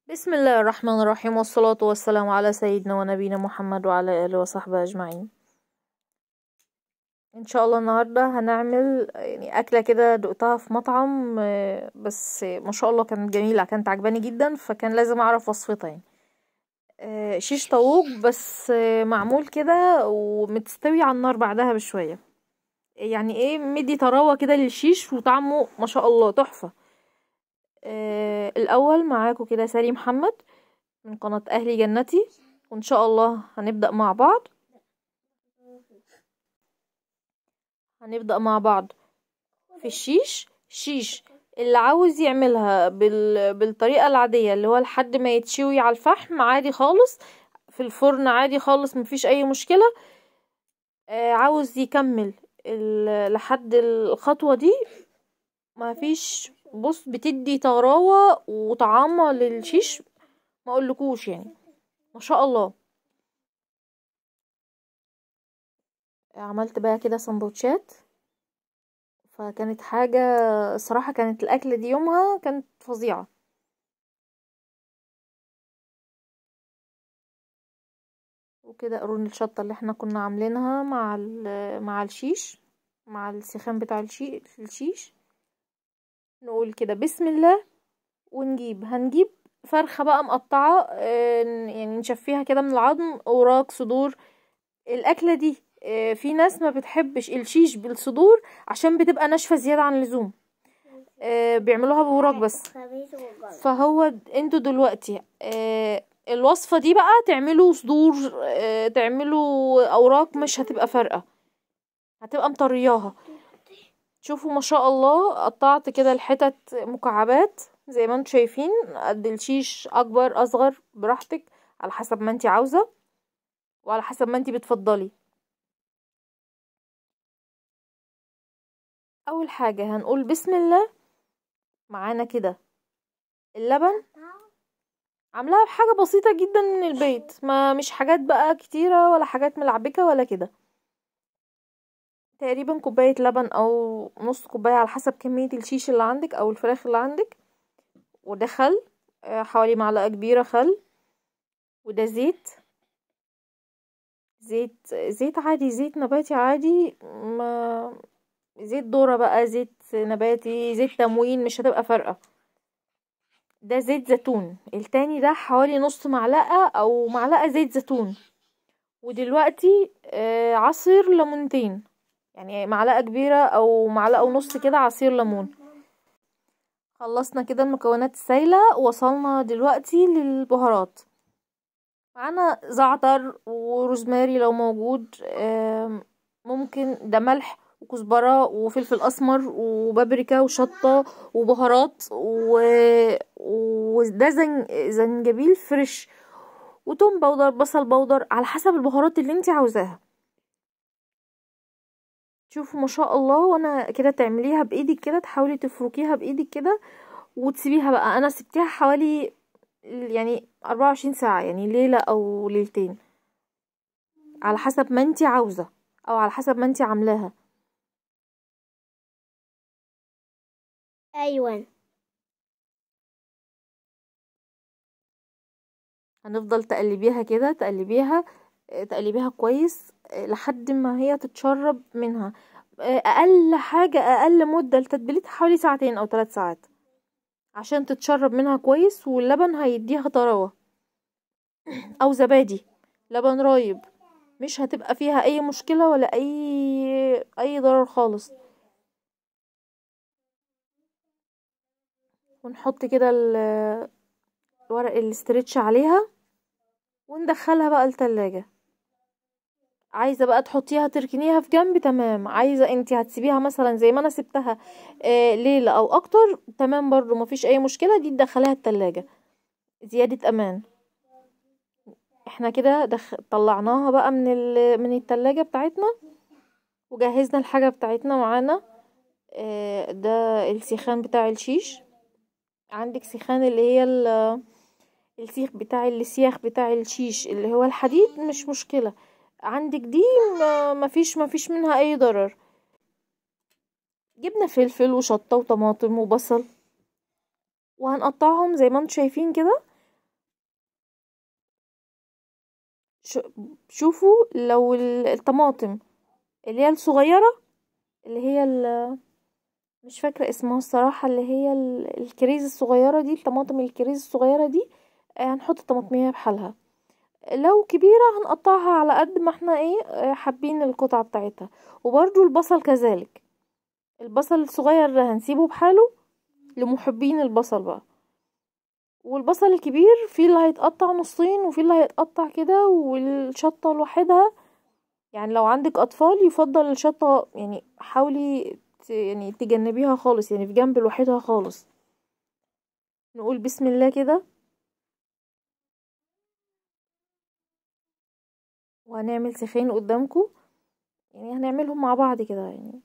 بسم الله الرحمن الرحيم، والصلاة والسلام على سيدنا ونبينا محمد وعلى آله وصحبه أجمعين. إن شاء الله النهاردة هنعمل يعني أكلة كده دقتها في مطعم، بس ما شاء الله كانت جميلة، كانت عجباني جدا، فكان لازم أعرف وصفتها. يعني شيش طاووق بس معمول كده ومتستوي على النار بعدها بشوية، يعني ايه مدي طراوة كده للشيش وطعمه ما شاء الله تحفة. الاول معاكم كده سالي محمد من قناة اهلي جنتي، وان شاء الله هنبدأ مع بعض. في الشيش. شيش اللي عاوز يعملها بالطريقة العادية اللي هو لحد ما يتشوي على الفحم عادي خالص، في الفرن عادي خالص مفيش اي مشكلة. عاوز يكمل لحد الخطوة دي مفيش، بص بتدي طراوة وطعامة للشيش ما اقولكوش، يعني ما شاء الله. عملت بقى كده سندوتشات، فكانت حاجة الصراحة، كانت الاكلة دي يومها كانت فظيعة. وكده قرون الشطة اللي احنا كنا عاملينها مع الشيش، مع السخان بتاع الشيش. نقول كده بسم الله ونجيب، هنجيب فرخة بقى مقطعة، يعني نشفيها كده من العظم، اوراق صدور. الاكلة دي في ناس ما بتحبش الشيش بالصدور عشان بتبقى ناشفة زيادة عن اللزوم، بيعملوها بوراك بس. فهو انتوا دلوقتي الوصفة دي بقى تعملوا صدور، تعملوا اوراق، مش هتبقى فارقة، هتبقى مطرياها. شوفوا ما شاء الله قطعت كده الحتت مكعبات زي ما انتم شايفين، قد الشيش اكبر اصغر براحتك على حسب ما انت عاوزة وعلى حسب ما انت بتفضلي. اول حاجة هنقول بسم الله. معانا كده اللبن، عاملاها بحاجة بسيطة جدا من البيت، ما مش حاجات بقى كتيرة ولا حاجات ملعبكة ولا كده. تقريبا كوباية لبن او نص كوباية على حسب كمية الشيش اللي عندك او الفراخ اللي عندك. وده خل، حوالي معلقة كبيرة خل. وده زيت، زيت عادي، زيت نباتي عادي، ما زيت ذرة بقى، زيت نباتي، زيت تموين، مش هتبقى فارقة. ده زيت زيتون. التاني ده حوالي نص معلقة او معلقة زيت زيتون. ودلوقتي عصير ليمونتين، يعني معلقة كبيرة او معلقة ونص كده عصير ليمون. خلصنا كده المكونات السايلة، وصلنا دلوقتي للبهارات. معانا زعتر وروزماري لو موجود، ممكن ده ملح وكزبرة وفلفل اسمر وبابريكا وشطة وبهارات، وده زنجبيل fresh، وتوم powder، بصل powder، على حسب البهارات اللي انت عاوزاها. شوفوا ما شاء الله، وانا كده تعمليها بايدك كده، تحاولي تفركيها بايدك كده وتسيبيها بقى. انا سبتيها حوالي يعني 24 ساعة، يعني ليلة او ليلتين على حسب ما انت عاوزة او على حسب ما انت عاملاها. ايوه، هنفضل تقلبيها كده، تقلبيها تقلبيها كويس لحد ما هي تتشرب منها. اقل حاجة، اقل مدة لتتبيلتها حوالي ساعتين او 3 ساعات عشان تتشرب منها كويس، واللبن هيديها طراوة او زبادي، لبن رايب، مش هتبقى فيها اي مشكلة ولا اي ضرر خالص. ونحط كده الورق الاسترتش عليها وندخلها بقى التلاجة. عايزة بقى تحطيها تركنيها في جنب، تمام. عايزة انتي هتسيبيها مثلا زي ما انا سبتها ليلة او اكتر، تمام برضو مفيش اي مشكلة. دي تدخليها التلاجة زيادة امان. احنا كده طلعناها بقى من التلاجة بتاعتنا، وجهزنا الحاجة بتاعتنا معانا. ده السيخان بتاع الشيش. عندك سيخان اللي هي السيخ بتاع السياخ بتاع الشيش اللي هو الحديد، مش مشكلة. عندك دي مفيش منها اي ضرر. جبنا فلفل وشطة وطماطم وبصل، وهنقطعهم زي ما انتم شايفين كده. شوفوا لو الطماطم اللي هي الصغيرة، اللي هي مش فاكرة اسمها الصراحة، اللي هي الكريز الصغيرة دي، الطماطم الكريز الصغيرة دي، هنحط الطماطمية بحالها. لو كبيرة هنقطعها على قد ما احنا ايه حابين القطعة بتاعتها. وبرضو البصل كذلك، البصل الصغير ده هنسيبه بحاله لمحبين البصل بقى، والبصل الكبير في اللي هيتقطع نصين وفي اللي هيتقطع كده، والشطة لوحدها. يعني لو عندك اطفال يفضل الشطة، يعني حاولي يعني تجنبيها خالص، يعني في جنب لوحدها خالص. نقول بسم الله كده، وهنعمل سيخين قدامكم، يعني هنعملهم مع بعض كده. يعني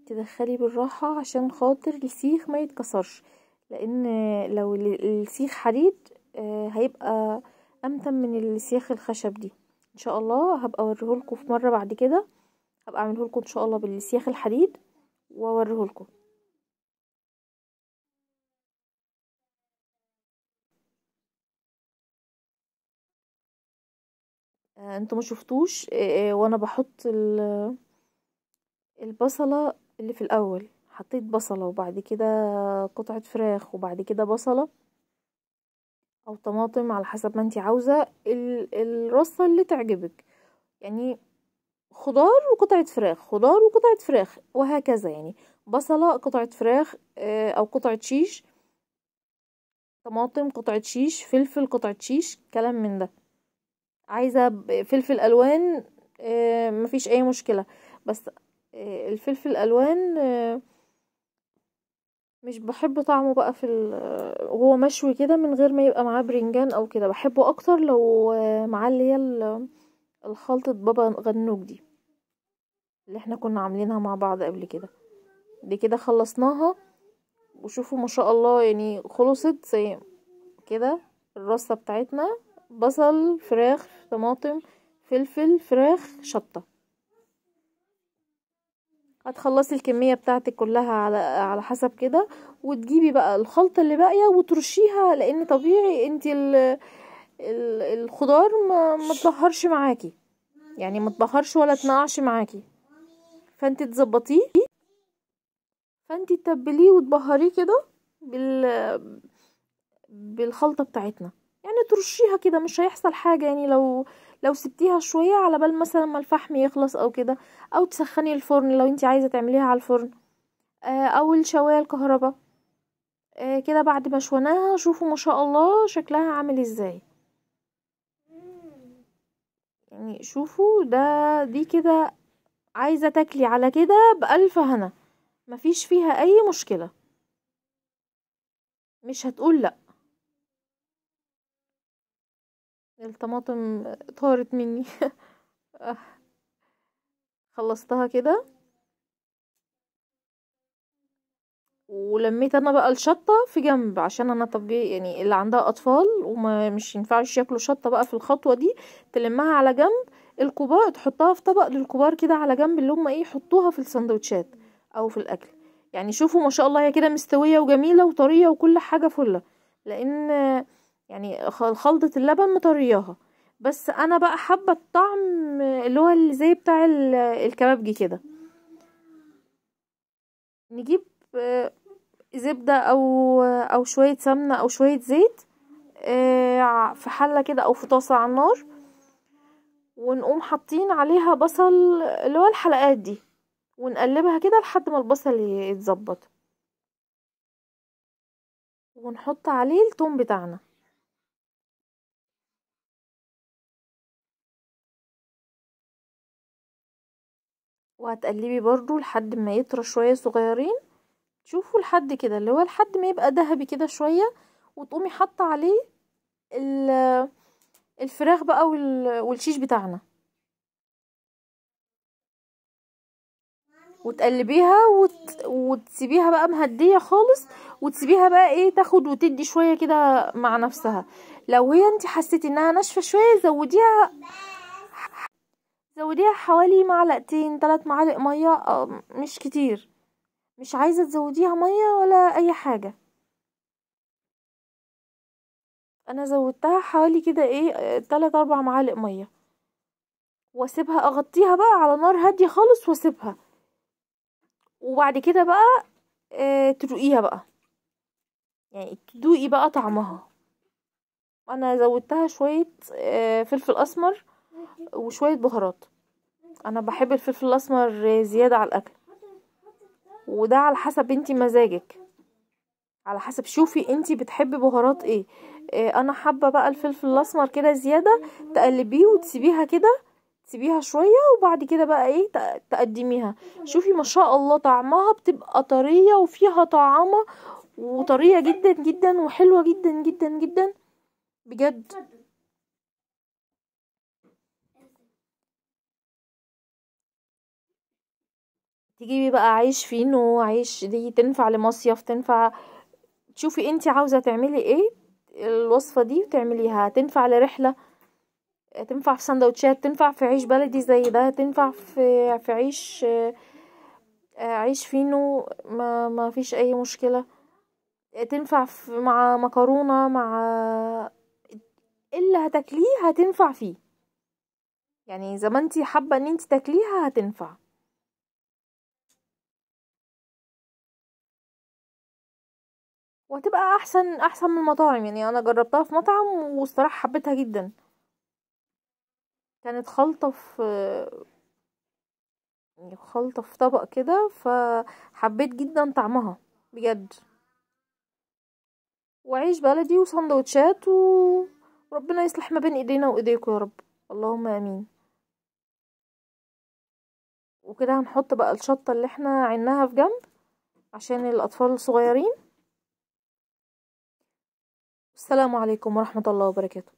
تدخلي بالراحة عشان خاطر السيخ ما يتكسرش، لان لو السيخ حديد هيبقى امتن من السيخ الخشب دي. ان شاء الله هبقى اوريهولكم في مرة بعد كده، هبقى اعملهولكم ان شاء الله بالسيخ الحديد واوريهولكم. انتوا ما شفتوش وانا بحط البصلة اللي في الاول، حطيت بصلة وبعد كده قطعة فراخ وبعد كده بصلة او طماطم على حسب ما انتي عاوزة، الرصة اللي تعجبك، يعني خضار وقطعة فراخ، خضار وقطعة فراخ وهكذا. يعني بصلة، قطعة فراخ او قطعة شيش، طماطم، قطعة شيش، فلفل، قطعة شيش، كلام من ده. عايزة فلفل الوان مفيش اي مشكلة، بس الفلفل الالوان مش بحب طعمه بقى في وهو مشوي كده من غير ما يبقى معاه برنجان او كده، بحبه اكتر لو معاه اللي هي الخلطة بابا غنوج دي اللي احنا كنا عاملينها مع بعض قبل كده. دي كده خلصناها، وشوفوا ما شاء الله يعني خلصت زي كده الرصة بتاعتنا: بصل، فراخ، طماطم، فلفل، فراخ، شطة. هتخلصي الكمية بتاعتك كلها على حسب كده، وتجيبي بقى الخلطة اللي باقية وترشيها، لان طبيعي انت الخضار ما تبهرش معاكي، يعني ما تبهرش ولا تنقعش معاكي، فانت تظبطيه، فانت تتبليه وتبهريه كده بالخلطة بتاعتنا، يعني ترشيها كده، مش هيحصل حاجة. يعني لو سبتيها شوية على بال مثلا ما الفحم يخلص او كده، او تسخني الفرن لو انت عايزة تعمليها على الفرن، او الشواية الكهرباء كده. بعد ما شويناها شوفوا ما شاء الله شكلها عامل ازاي، يعني شوفوا ده، دي كده عايزة تاكلي على كده بألف هنا، مفيش فيها اي مشكلة، مش هتقول لا. الطماطم طارت مني خلصتها كده، ولميت انا بقى الشطة في جنب، عشان انا طبيعي يعني اللي عندها اطفال وما مش ينفعش ياكلوا شطة بقى في الخطوة دي، تلمها على جنب. الكبار تحطها في طبق للكبار كده على جنب، اللي هم ايه يحطوها في السندوتشات او في الاكل. يعني شوفوا ما شاء الله هي كده مستوية وجميلة وطرية وكل حاجة فلة، لان يعني خلطة اللبن مطرياها. بس انا بقى حابة الطعم اللي هو اللي زي بتاع الكبابجي كده. نجيب زبدة او شوية سمنة او شوية زيت في حلة كده او في طاسة على النار، ونقوم حاطين عليها بصل اللي هو الحلقات دي، ونقلبها كده لحد ما البصل يتظبط، ونحط عليه التوم بتاعنا. وهتقلبي برضو لحد ما يطرى شوية صغيرين، شوفوا لحد كده اللي هو لحد ما يبقى ذهبي كده شوية، وتقومي حاطة عليه الفراخ بقى والشيش بتاعنا، وتقلبيها وتسيبيها بقى مهدية خالص، وتسيبيها بقى ايه تاخد وتدي شوية كده مع نفسها. لو هي انت حسيتي انها ناشفة شوية زوديها حوالي معلقتين 3 معالق مية، مش كتير، مش عايزة تزوديها مية ولا اي حاجة. انا زودتها حوالي كده ايه 3-4 معالق مية، واسيبها اغطيها بقى على نار هادية خالص واسيبها. وبعد كده بقى تدوقيها بقى، يعني تدوقي بقى طعمها. انا زودتها شوية فلفل اسمر وشوية بهارات. انا بحب الفلفل الاسمر زيادة على الاكل، وده على حسب انتي مزاجك، على حسب شوفي انتي بتحبي بهارات ايه. انا حابة بقى الفلفل الاسمر كده زيادة، تقلبيه وتسيبيها كده، تسيبيها شوية، وبعد كده بقى ايه تقدميها. شوفي ما شاء الله طعمها بتبقى طرية وفيها طعامه، وطريه جدا جدا وحلوه جدا جدا جدا بجد. تجيبي بقى عيش فينو، عيش دي تنفع لمصيف، تنفع تشوفي انتي عاوزه تعملي ايه الوصفة دي وتعمليها. تنفع لرحلة، تنفع في سندوتشات، تنفع في عيش بلدي زي ده، تنفع في عيش عيش فينو، ما فيش اي مشكلة. تنفع مع مكرونه، مع اللي هتاكليه هتنفع فيه، يعني زي ما انتي حابة ان انتي تاكليها هتنفع. وهتبقى احسن من المطاعم. يعني انا جربتها في مطعم والصراحة حبيتها جدا. كانت خلطه في طبق كده، فحبيت جدا طعمها بجد. وعيش بلدي وسندوتشات، وربنا يصلح ما بين ايدينا وايديكم يا رب، اللهم امين. وكده هنحط بقى الشطه اللي احنا عيناها في جنب عشان الاطفال الصغيرين. السلام عليكم ورحمة الله وبركاته.